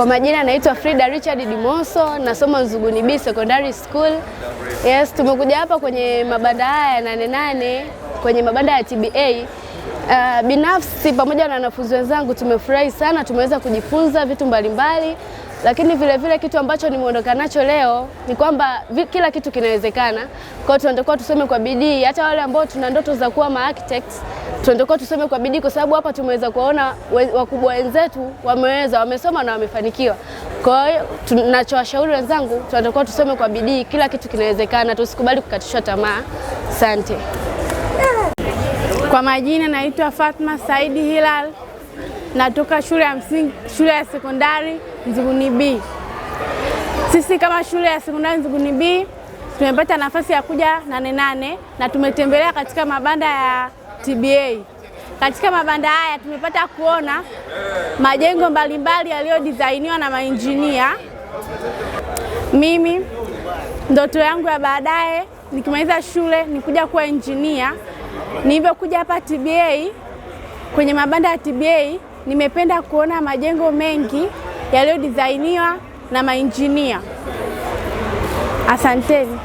Kwa majina naitwa Frida Richard Dimoso, nasoma Nzuguni B Secondary School. Yes, tumekuja hapa kwenye mabanda haya ya Nane Nane, kwenye mabanda ya TBA. Binafsi pamoja na wanafunzi wenzangu tumefurahi sana, tumeweza kujifunza vitu mbalimbali, lakini vile vile kitu ambacho nimeondoka nacho leo ni kwamba kila kitu kinawezekana. Kwa hiyo tunatakiwa tusome kwa bidii, hata wale ambao tuna ndoto za kuwa ma architects tunatakiwa tusome kwa bidii, kwa sababu hapa tumeweza kuwaona wakubwa wenzetu wameweza, wamesoma na wamefanikiwa. Kwa hiyo tunachowashauri wenzangu, tunatakiwa tusome kwa bidii, kila kitu kinawezekana, tusikubali kukatishwa tamaa. Asante. Kwa majina naitwa Fatma Saidi Hilal, natoka shule ya msingi, shule ya sekondari Nzuguni B. Sisi kama shule ya sekondari Nzuguni B tumepata nafasi ya kuja Nane Nane na tumetembelea katika mabanda ya TBA. Katika mabanda haya tumepata kuona majengo mbalimbali yaliyodizainiwa na mainjinia. Mimi ndoto yangu ya baadaye nikimaliza shule ni kuja kuwa injinia. Nilivyokuja hapa TBA kwenye mabanda ya TBA nimependa kuona majengo mengi yaliyodizainiwa na mainjinia. Asanteni.